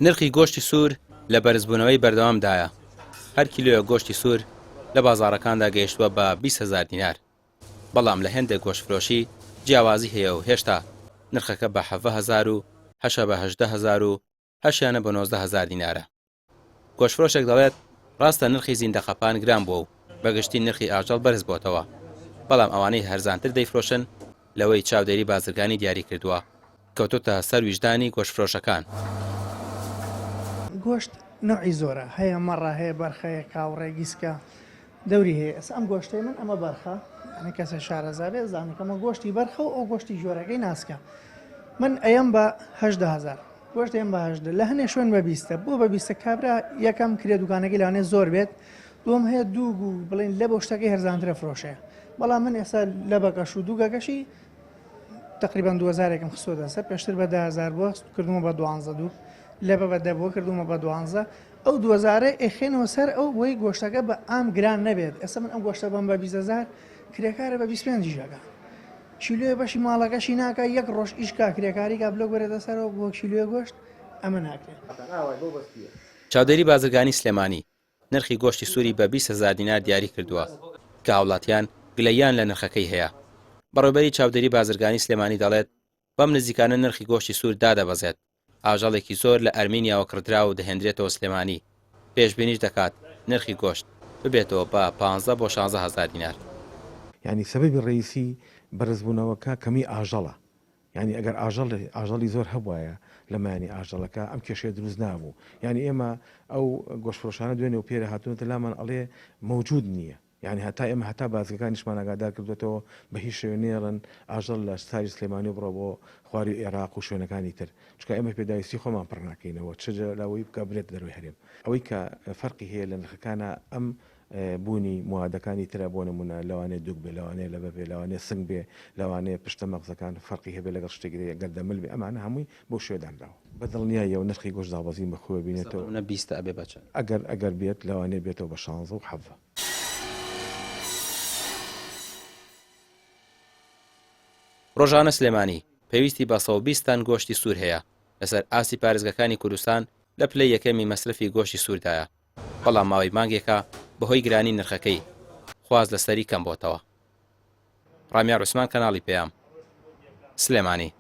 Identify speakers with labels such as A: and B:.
A: نرخی گۆشتی سوور لە بەرزبوونەوەی بەردەوامدایە، هەر کیلۆیەک گۆشتی سوور لە بازاڕەکاندا گەیشتووە بە 20 هەزار دینار، بەڵام لە هێندێک گۆشتفرۆشی جیاوازی هەیە و هێشتا نرخەکە بە 17 هەزار و هەشە بە 18 هەزار و هەشیانە بە 19 هەزار دینارە. گۆشتفرۆشێک دەڵێت، ڕاستە نرخی زیندەقەپان گران بووە و بەگشتی نرخی ئاژەڵ بەرز بۆتەوە، بەڵام ئەوانەی هەرزانتر دەیفرۆشن لەوەی چاودێری بازرگانی دیاری کردووە، کەوتۆتە سەر ویژدانی گۆشتفرۆشەکان.
B: گۆشت نەوعی زۆرە هەیە مەڕە هەیە بەرخە هەیە کاوڕێ گیسکە دەوری هەیە ئێستا ئەم گۆشتەی من ئەمە بەرخە یعنی کەسە شارەزا بێ زانێ کەمە گۆشتی بەرخە و ئەو گۆشتی جۆرەکەی ناسکە من ئەیەم بە 18 هەزار گۆشت ئەیەم بە 18 لە هەنێ شوێن بە بیستە بۆ بە بیستە کابرا یەکەم کرێ دوکانەکەی لەوانەیە زۆر بێت دووەم هەیە دووگ و بڵێن لە بۆ شتەکەی هەرزانترە فرۆشەیە بەڵام من ئێستا لە بەکەش و دووگەکەشی تقریبا دوو هەزارێکم خستۆتە سەر پێشتر بە 10 هەزار بووە کردومە بە دوانزە دوو لە بە بە دە بووە کردومە بە دوانزە ئەو دوو هەزارە ئەیخەینەوە سەر ئەو بۆی گۆشتەکە بە ئام گران نەبێت ئێستا من ئەم گۆشتە بەم بە 20 هەزار کرێکارە بە 25 ئیش ئەکا کیلۆیە بەشی ماڵەکەشی ناکا یەک ڕۆژ ئیش کا کرێکاری کا بلۆک بەرێتە سەرەوە بۆ کیلۆیە گۆشت ئەمە ناکرێت.
A: چاودێری بازرگانی سلێمانی نرخی گۆشتی سووری بە 20 هەزار دینار دیاری کردووە کە هاوڵاتیان گلەییان لە نرخەکەی هەیە. بەڕێوبەری چاودێری بازرگانی سلێمانی دەڵێت، بەم نزیکانە نرخی گۆشتی سوور دادەبەزێت، ئاژەڵێکی زۆر لە ئەرمینیاوە کڕدراوە و دەهێندرێتەوە سلێمانی، پێشبینیش دەکات نرخی گۆشت ببێتەوە بە 15 بۆ 16 هەزار دینار.
C: یانی سەبەبی ڕەئیسی بەرزبوونەوەکە کەمی ئاژەڵە یانی ئەگەر ئاژەڵ ئاژەڵی زۆر هەبوایە لە مایانی ئاژەڵەکە ئەم کێشەیە دروست نابوو یانی ئێمە ئەو گۆشتفرۆشانە دوێنێ و پێرە هاتوونەتە لامان ئەڵێ مەوجود نییە یانی هەتا ئێمە هەتا بازگەکانیشمان ئاگادار کردوێتەوە بە هیچ شێوێ نێڵن ئاژەڵ لە شاری سلێمانی بڕۆ بۆ خواری عێراق و شوێنەکانی تر چونکە ئێمە پێداویستی خۆمان پڕ ناکەینەوە چ لەوەی بکە برێت دەروی هەرێم ئەوەی کە فەرقی هەیە لە نرخەکانە ئەم بوونی موادەکانی ترە بۆ نموونە لەوانەیە دوک بێ لەوانەیە لەبە بێ لەوانەیە سنگ بێ لەوانەیە پشتە مەغزەکان فەرقی هەبێ لەگەڵ شتێکی تر گەردەمل بێ ئەمانە هەمووی بەو شێوە دانراوە. بە دڵنیاییەوە نرخی گۆشت دابەزین بە خۆیەوە بینێتەوە.
A: بۆ نموونە بیستە ئەبێ بە چەند؟
C: ئەگەر ئەگەر بێت لەوانەیە بێتەوە بە شانزە و حەڤە.
A: ڕۆژانە سلێمانی پێویستی بە 120 تەن گۆشتی سوور هەیە، لەسەر ئاستی پارێزگاکانی کوردستان لە پلەی یەکەمی مەسرەفی گۆشتی سووردایە. بەڵام ماوەی مانگێکە بەهۆی گرانی نرخەکەی خواست لەسەری کەمبۆتەوە. ڕامیار عوسمان کەناڵی پەیام، سلێمانی.